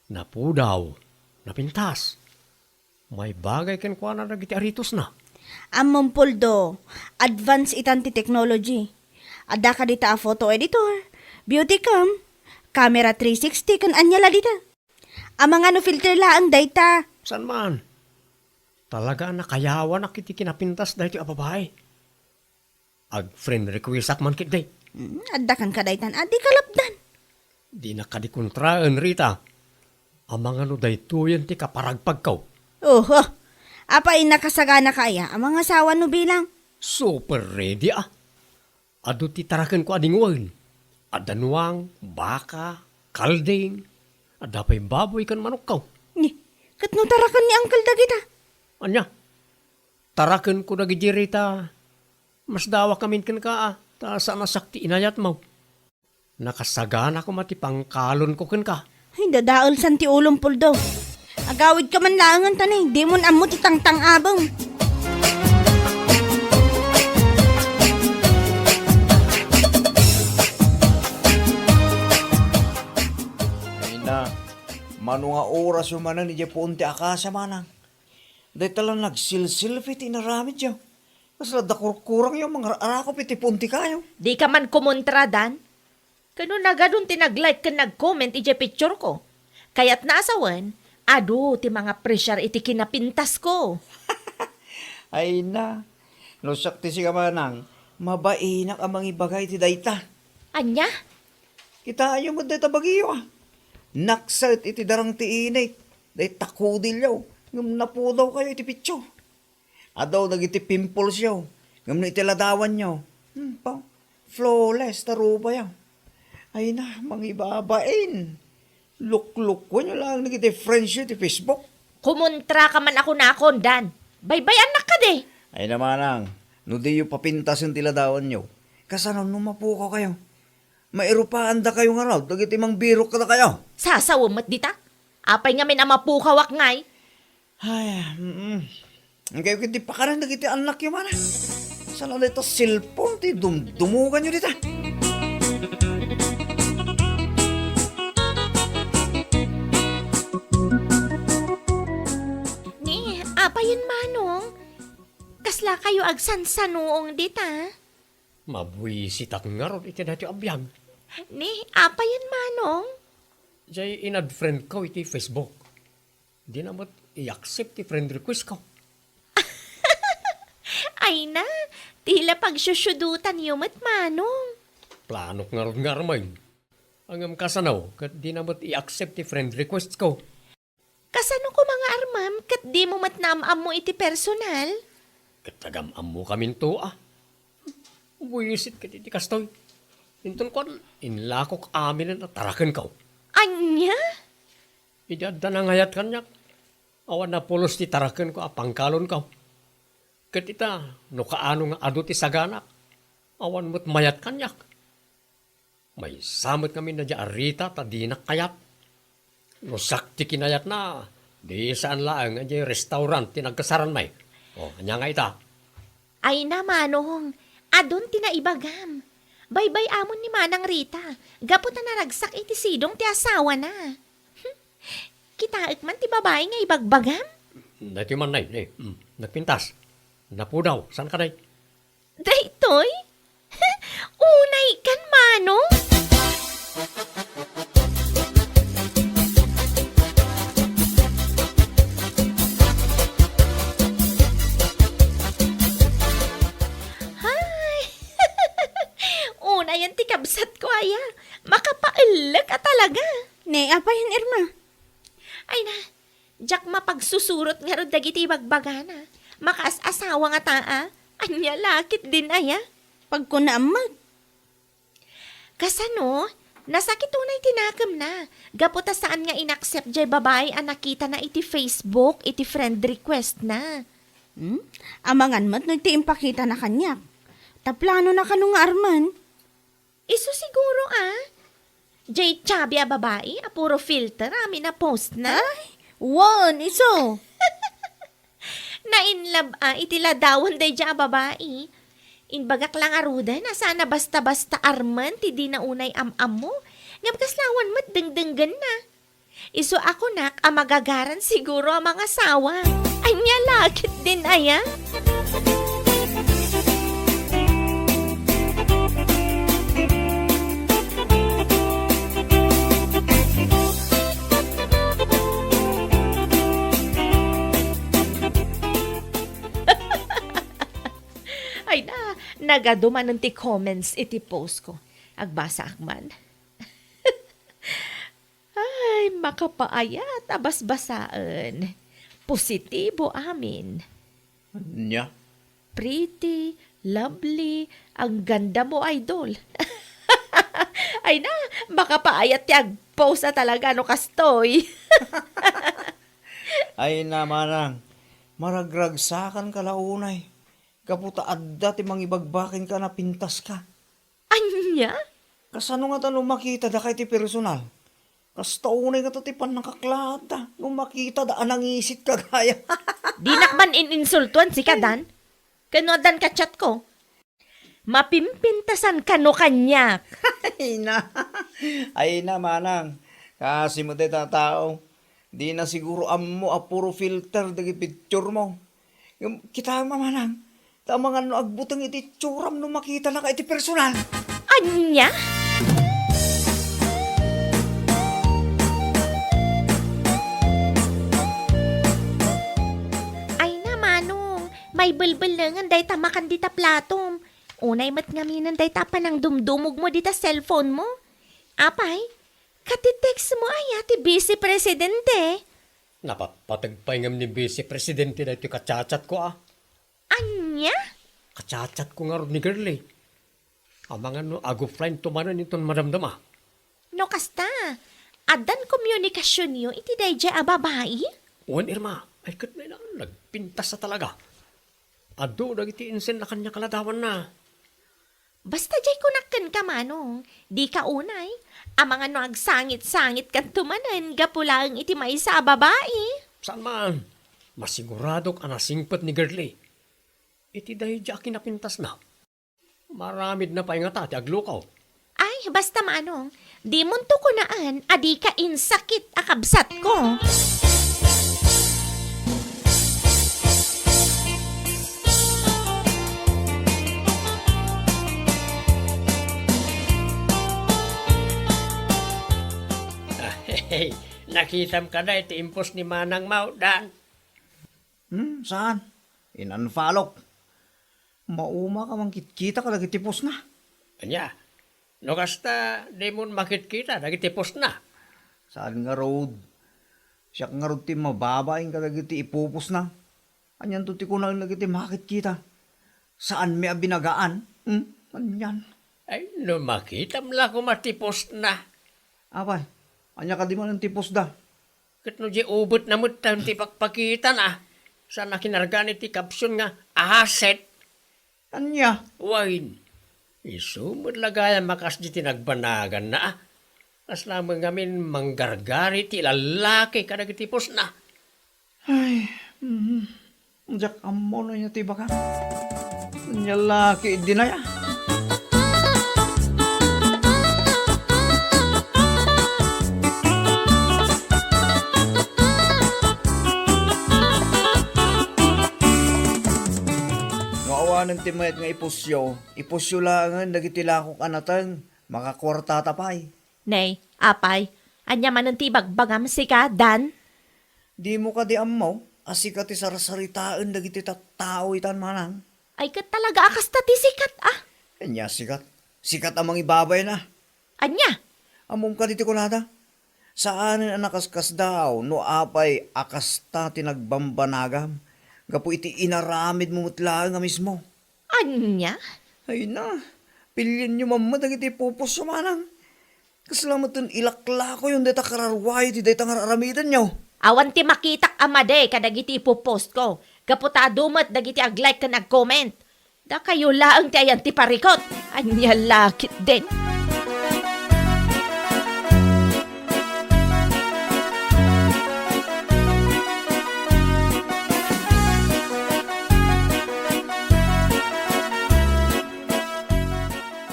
Napudaw, napintas. Maibagay kenkuana dagiti aritosna. Ammom, Puldo, advance itan ti technology. Adda kadita a photo editor, beauty cam, camera three sixty, ken ania la dita. Amangan no filter laeng dayta. Saan man? Talaga a nakayawanak iti kinapintas daytoy a babai. Ag-friend requestak man ketdi. Hmm, adda kan kadaytan a di kalapdan. Dinak kadi kontraen, Rita. Amangan no daytoyen ti kaparagpagko. Oho. Apay, nakasaganaka aya a mangasawa no bilang? Super ready a. Adu ti tarakenko a dingwen. Adda nuang, baka, kalding, adda pay baboy ken manokko. Ni, ket no taraken ni Uncle dagita? Ania? Tarakenko dagiti, Rita. Masdawakamin kenka a, ta saan a siak ti inayatmo. Nakasagana koma ti pangkalonko kenka. Ay, dadaelsan ti ulom, Puldo. Agawidka man laengen ta ni, dimon ammo ti tangtang-abem. Ay na, mano nga orasyo manen idiay puon ti akasia, manang? Dayta la nagsilsilfi ti inaramidyo. Kasla adda kurkurangyo mangar-arakop iti puon ti kayo. Dika man kumontra, Dan. Kano nagadun ti nag-like ken nag-comment idiay pictureko. Kayatna a sawen, adu ti mangapresiar iti kinapintasko. Ay na, no siak ti sika, manang, mabainak a mangibaga iti dayta. Ania? Kitaenyo met dayta bagiyo, a. Nakset iti darang ti init, dayta kudilyo, ngem napudawkayo iti picture. Adu dagiti pimples yo, ngem no iti ladawanyo, hmm, pa, flawless ta rupayo. Ay na, mangibabain. Luklukuenyo laeng dagiti friends yo iti Facebook. Kumontraka man a kunakon, Dan. Baybay-annak kadi. Ay na, manang, no diyo papintasen ti ladawanyo, kasano no mapukawkayo? Mairupaandakayo ngarud dagiti mangbirok kadakayo. Sasawem met dita. Apay ngamin a mapukawak ngay? Ay, mm. Inkay ket ti pakanen dagiti annakyo, mana. Saan a dayta cellphone ti dumdumuganyo dita? Ni, apayen, Manong? Kasla kayo agsansanuong dita? Mabuisitak ngarud iti daytoy a biag. Ni, apayen, Manong? Jay, in-add friend ko iti Facebook. Dina met i-accept ti friend request ko. Ay na, ti la pagsusudutan yo met, Manong. Planok ngarud nga armen. Ngem kasano, ket dina met i-accept ti friend request ko. Kasano koma nga armem ket dimo met naam-ammo iti personal? Ket agam-ammokaminto a. Buisit ket iti kastoy. Inton kuan, inlakok aminen a tarakenko. Ania? Idi adda nangayat kaniak, awan a pulos ti tarakenko a pangkalonko. Ket ita, no kaano nga adu ti saganak, awan met mayat kaniak. Maysa met ngamin daydiay a Rita ta dinak kayat. No siak ti kinayatna, di saan laeng a diay restaurant ti nagkasaran, may. O, ania nga ita? Ay na, Manong, adun ti naibagam. Baybay-amon ni Manang Rita, gapu ta naragsak iti sidong ti asawana. Kitaek man ti babai nga ibagbagam? Daytoy man, nay, nay. Mm, nagpintas. Napudaw. Saan ka, nay? Daytoy? Unay kan, Manong? Hay! Unayan ti kabsat ko, aya. Makapaellek a talaga. Ne, apay, Irma? Ay na, diak mapagsusurot ngarud dagiti ibagbagana. Makaas-asawa ngata, a. Ania la ketdin aya? Pagkunaam met. Kasano? Nasakit unay ti nakemna. Gapu ta saan nga inaccept jay babai a nakitana iti Facebook, iti friend request na. Hmm? Amangan met no ti impakitana kaniak. Ta planona kano nga armen? Isu siguro, a. Jay chubby a babai a puro filter amin a post na. Ay, wen, isu. Na-in love a iti ladawan daydiay a babai. Imbagak la ngaruden a saan a basta-basta armen ti dina unay am-ammo. Ngem kasla awan met dengdenggenna. Isu a kunak a magagaran siguro a mangasawa. Ania la ketdin aya? Ay na, nagadu manen ti comments iti post ko. Agbasaak man. Ay, makapaayat a basbasaen. Positibo amin. Ania? Pretty, lovely, ang ganda mo, idol. Ay na, makapaayat ti agpost a talaga no kastoy. Ay na, manang, maragragsakan ka la unay. Gapu ta adda ti mangibagbaken ka a napintas ka. Ania? Kasano ngata no makita daka iti personal? Kasta unay ngata ti pannakaklaatta no makita da a nangisit ka gaya. Dinak man in-insultuan sika, Dan. Kano addan ka chat ko? Mapimpintasan kano kaniak. Ay na. Ay na, manang. Kasi mo dayta tao. Dina siguro ammo a puro filter dagiti picture mo. Ngem kitaem a manang, ta amangan no agbuteng iti itsuram no makitanaka iti personal. Ania? Ay na, Manong, maibelbellengen dayta makan dita platom. Unay met ngaminen dayta a panangdumdumog mo dita cellphone mo. Apay, ket ti text mo aya ti Vice Presidente? Napatpateg pay ngem ni Vice Presidente daytoy ka-chat-chat ko, a. Ania? Ka-chat-chat ko ngarud ni Girlie. Amangan no ag-offline to manen inton madamdama. No kasta, addan komunikasionyo iti daydiay a babai? Wen, Irma, ay ket nay nagpintas a talaga. Adu dagiti insenna kaniak a ladawanna. Basta jay kunak kenka, Manong, dika unay. Amangan no agsangit-sangit kanto manen gapu laeng iti maysa a babai. Saan man. Masiguradok a nasingpet ni Girlie. Iti daydiay a kinapintasna, maramidna pay ngata ti aglukaw. Ay, basta, Manong, dimonto kunaan a dika insakit a kabsatko. Hey, nakitam kada iti impos ni Manang Maudan? Hmm, saan? In-unfollowk. Mauma ka mangkitkita kadagiti postna. Ania? No kasta, dimon makitkita dagiti postna? Saan ngarud? Siak ngarud ti mababain kadagiti ipupostna. Anianto ti kunaen dagiti makitkita? Saanmi a binagaan? Hmm? Anian? Ay, no makitam la koma ti postna. Apay, ania kadi manen ti postda? Ket no di ubetna met ti pakpakitana, saan a kinargan iti caption nga asset. Ania? Wen, isu met la gayam a kasdi ti nagbanaganna, a. Kasla met ngamin manggargari ti lallaki kadagiti postna. Ay, mm, diak ammo no ania ti ibagam. Ania la ketdin aya? Ngem ti mayat nga ipusyo, ipusyo laengen dagiti lakok a nateng, makakuartata pay. Nay, apay, ania manen ti ibagbagam sika, Dan? Dimo kadi ammo a sika ti sarsaritaen dagiti tattao itan, manang? Ay, ket talaga a kasta ti sikat, ah. Ania sikat? Sikat a mangibabayna. Ania? Ammom kadi ti kunada? Saanen a nakaskasdaaw no apay a kasta ti nagbambanagam gapu iti inaramidmo met laeng a mismo. Ania? Ay na, pilienyo mamma dagiti pupusyo, manang. Kasla met ilaklakoyon dayta kararuayo ti dayta nga ar-aramidenyo. Awan ti makitak a madi kadagiti ipupostko, gapu ta adu met dagiti ag-like ken ag-comment. Dakayo laeng ti ayan ti parikut. Ania la ketdin?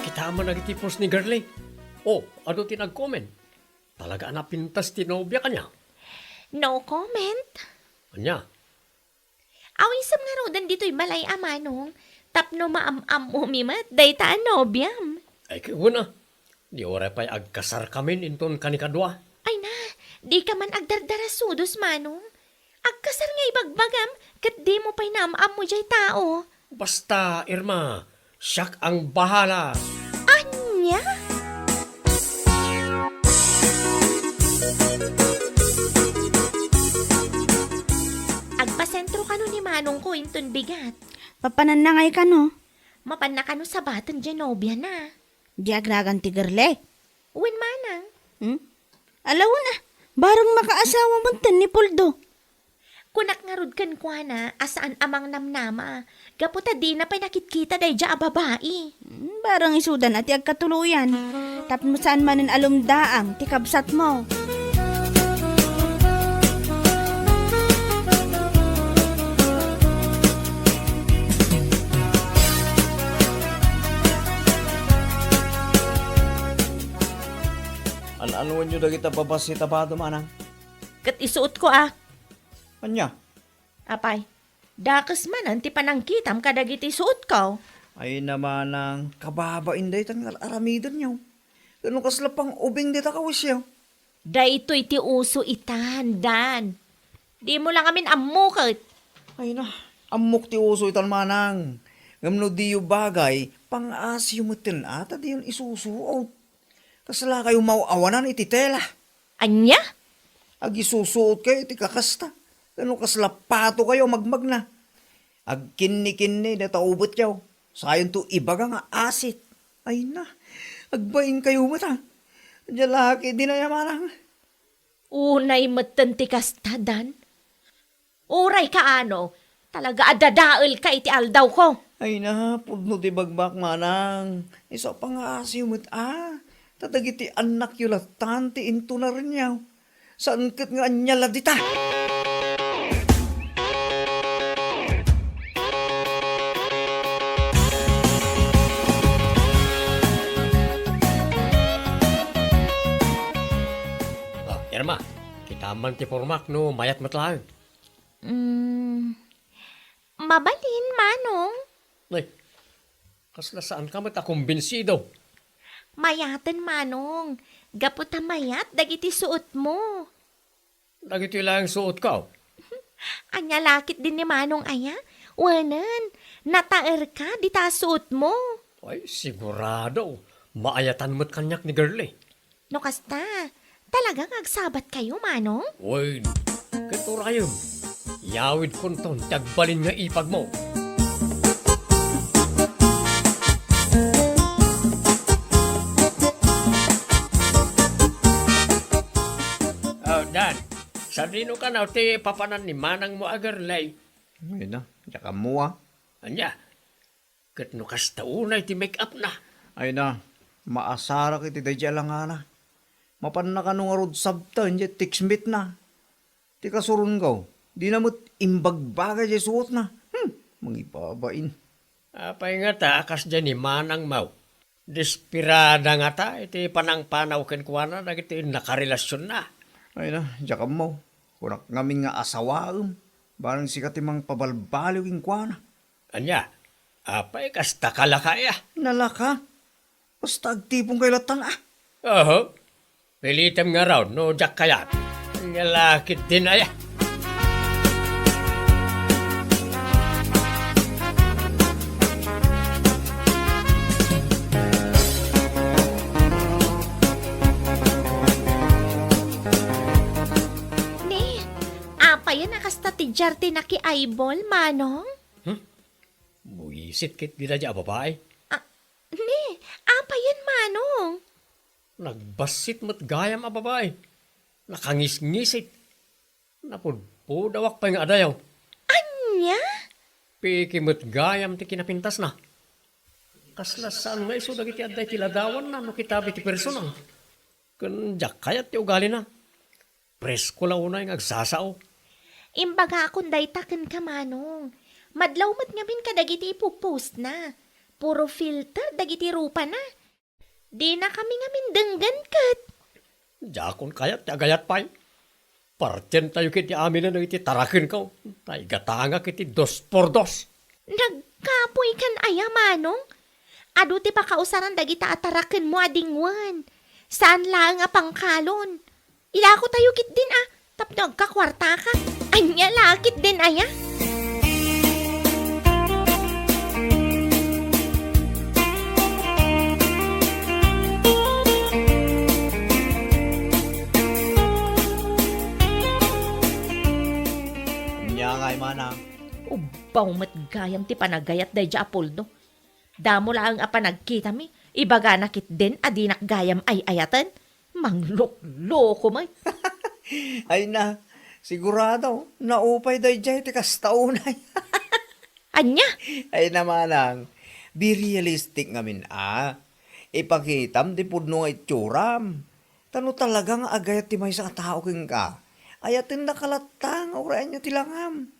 Kitaem man dagiti post ni Girlie. Oh, adu ti nag-comment. Talaga a napintas ti nobia kaniak. No comment? Ania? Awisem ngaruden ditoy balay a manong, tapno maam-ammomi met dayta a nobiam. Ay, ket wen a. Di uray pay agkasarkamin inton kanikadua. Ay na, dika man agdardarasudos, manong. Agkasar nga ibagbagam, ket dimo pay naam-ammo jay tao. Basta, Irma, siak ang bahala. Ania? Agpasentro kano ni manongko inton bigat. Papananna ngay kano? Mapanna kano sabaten jay nobiana. Di agragan ti Girlie? Wen manang. Hmm? Ala wen a, barang makaasawa metten ni Poldo. Kunak ngarud kenkuana a saan a mangnamnama, gapu ta dina pay nakitkita daydiay a babai. Hmm, barang isudan a ti agkatuloyan, tapno saan manen a lumdaang ti kabsatmo. An-anuenyo dagita babassit a bado, manang? Ket isuotko a. Ania? Apay, dakes manen ti panangkitam kadagiti suotko. Ay na manang, kababain daytan nga ar-aramidenyo. Ket no kasla pang-ubing dayta kawisyo. Daytoy ti uso itan, Dan. Dimo la ngamin ammo ket. Ay na, ammok ti uso itan manang. Ngem no diyo bagay, pang-asiyo metten a ta diyon isusuot. Kaslakayo maaw-awanan iti tela. Ania? Agisusuotkayo iti kakasta. Ken no kasla patokayo a magmagna. Agkinnikinni dayta ubetyo. Sayonto ibaga nga asit. Ay na, agbainkayo met a. Ania la ketdin aya manang? Unay metten ti kasta, Dan. Uray kaano, talaga a dadaelka iti aldawko. Ay na, pudno ti bagbagak manang. Isu a pangngaasim met a, ta dagiti annakyo lattan ti intunarenyo. Saan ket nga ania la dita? Ah, Irma, kitam man ti pormak no mayat met laeng. Mm, mabalin, Manong. Ay, kasla saanka met a kumbinsido? Mayaten, Manong. Gapu ta mayat dagiti suotmo. Dagitoy laeng suotko. Ania la ketdin ni Manong aya? Wenen, nataerka dita suotmo. Ay, sigurado. Maayatan met kaniak ni Girlie. No kasta, talaga nga agsabatkayo, Manong? Wen, ket urayem, yawidkonton ti agbalin nga ipagmo. Oh, Dan, sadino kano ti papanan ni manangmo a Girlie? Ay na, diak ammo a. Ania? Ket no kasta unay ti make-up na. Ay na, maasarak iti daydiay a langana. Mapanna kano ngarud sabten diay text meet na. Ti kasurongko, dina met imbagbaga diay suotna. Hmm, mangibabain. Apay ngata a kasdiay ni manangmo? Desperada ngata iti panangpanaw kenkuana dagiti nakarelasionna. Ay na, diak ammo. Kunak ngamin nga asawaem, barang sika ti mangpabalbaliw kenkuana. Ania? Apay, kasta ka laka, aya? Nalaka? Basta agtiponkayo lattan, a. Oho. Pilitem ngarud no diak kayat. Ania la ketdin, aya? Ni, apayen a kasta ti diarte nakiaybol, Manong? Hmm? Buisit ketdi daydiay a babai. Ah, ni, apayen, Manong? Nagbassit met gayam a babai. Nakangisngisit. Napudpudawak pay nga adayo. Ania? Peke met gayam ti kinapintasna. Kasla saan nga isu dagiti adda iti ladawanna no kitaem iti personal. Ken diak kayat ti ugalina. Presko la unay nga agsasao. Imbagakon dayta kenka, Manong. Madlaw met ngamin kadagiti ipupostna. Puro filter dagiti rupana. Dinakami ngamin denggen ket. Diakon kayat ti agayat pay. Partientayo ketdi aminen dagiti tarakenko. Ta igatangak iti dos por dos. Nagkapoykan aya, Manong? Adu ti pakausaran dagita a tarakenmo a dingwen. Saan laeng a pangkalon. Ilakotayo ketdin a, tapno agkakuartaka. Ania la ketdin aya? Ania ngay, Manang? Ubbaw met gayam ti panagayat daydiay a pulno. Damo laeng a panagkitami, ibagana ketdin a dinak gayam ay-ayaten. Manglukloko met. Ay na, sigurado, naupay daydiay ti kasta unay. Ania? Ay na, Manang, be realistic ngamin a. Ipakitam ti pudno nga itsuram. Ta no talaga nga agayat ti maysa a tao kenka, ayatennaka latta nga uray ania ti langam,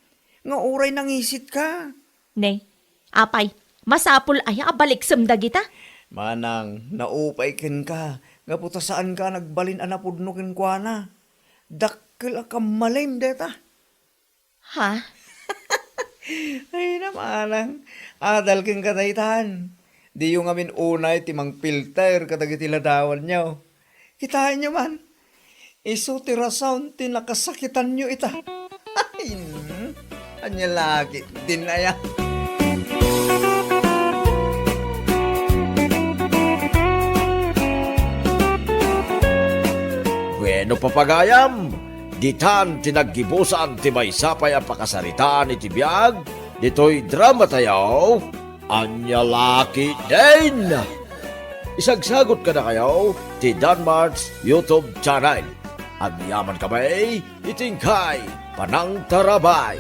nga uray nangisitka. Ne, apay, masapul aya a baliksem dagita? Manang, naupay kenka, gapu ta saanka a nagbalin a napudno kenkuana. Dakkel a kammalem dayta. Ha? Ay, na, Manang, adal kenka daytan. Diyo ngamin unay ti mangpilter kadagiti ladawanyo. Kitaenyo man, isu ti rason ti nakasakitanyo ita. Ay, mm, ania la ketdin aya? Bueno, papagayam, ditan ti naggibusan ti maysa pay a pakasaritaan iti biag ditoy dramatayo, Ania la ketdin? Isagsagot kadakayo ti Danmart's YouTube channel. Agyamankami iti inkay panangtarabay.